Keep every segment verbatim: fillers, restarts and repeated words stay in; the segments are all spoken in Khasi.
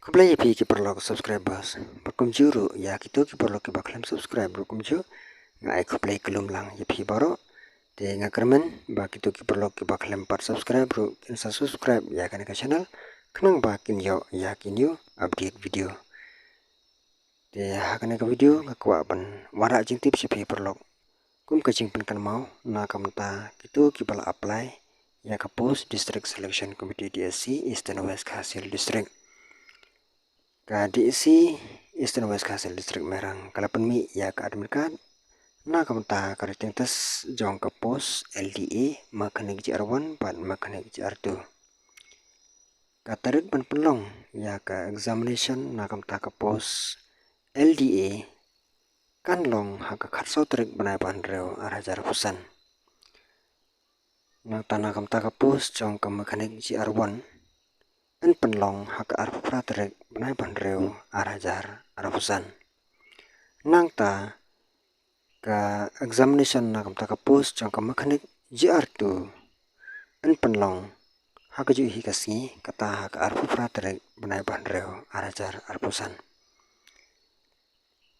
Khublei ïa phi ki paralok subscribers. Bad kumjuh ruh ïa kito ki paralok kiba khlem subscribe ruh kumjuh, nga ai khublei kylum lang ïa phi baroh. Te nga kyrmen ba kito ki paralok kiba khlem pat subscribe ruh kin sa subscribe ïa kane ka channel, khnang ba kin ïoh ïa ki new update video. Te ha kane ka video nga kwah ban wanrah jingtip sha phi paralok kum ka jingpynkynmaw na ka bynta kito kiba la apply ïa ka post District Selection Committee, D S C, Eastern West Khasi Hills District. Ka D S C Eastern West Khasi Hills District Mairang ka la pynmih ïa ka admit card na ka bynta ka written test jong ka post L D A mechanic G R one bad mechanic G R two. Ka tarik ban pynlong ïa ka examination na ka bynta ka post L D A kan long ha ka khatsaw tarik bnai ba hynriew ar hajar arphew san. Nangta na ka bynta ka post jong ka mechanic G R one yn pynlong ha ka arphew phra tarik bnai ba hynriew ar hajar arphew san. Nangta ka examination na ka bynta ka post jong ka mechanic G R two yn pynlong ha kajuh hi ka sngi, kata ha ka arphew phra tarik bnai ba hynriew ar hajar arphew san.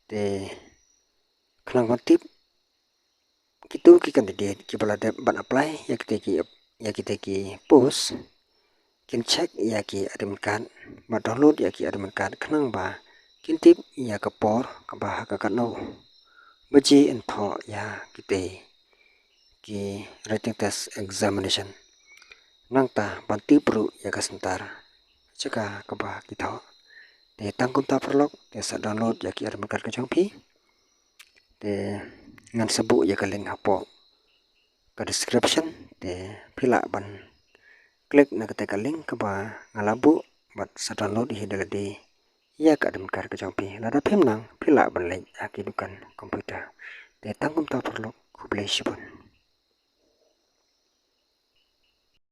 Te khnang ban tip kito ki candidate kiba la dep ban apply ïa kito ki, ïa kito ki post, kin check ïa ki admit card bad download ïa ki admit card khnang ba kin tip ïa ka por kaba ha ka katno baje yn thoh ïa kito ki written test examination. Nangta ban tip ruh ïa ka center jaka kaba ki thoh. Te tang kumta paralok, te sa download ïa ki admit card ka jong phi. Te ngan sa buh ïa ka link hapoh ka description, te phi lah ban click na kata ka link kaba nga la buh bad sa download hi da lade ïa ka admit card ka jong phi. Lada phim nang phi lah ban leit ha ki dukan computer. Te tang kumta paralok, khublei shibun.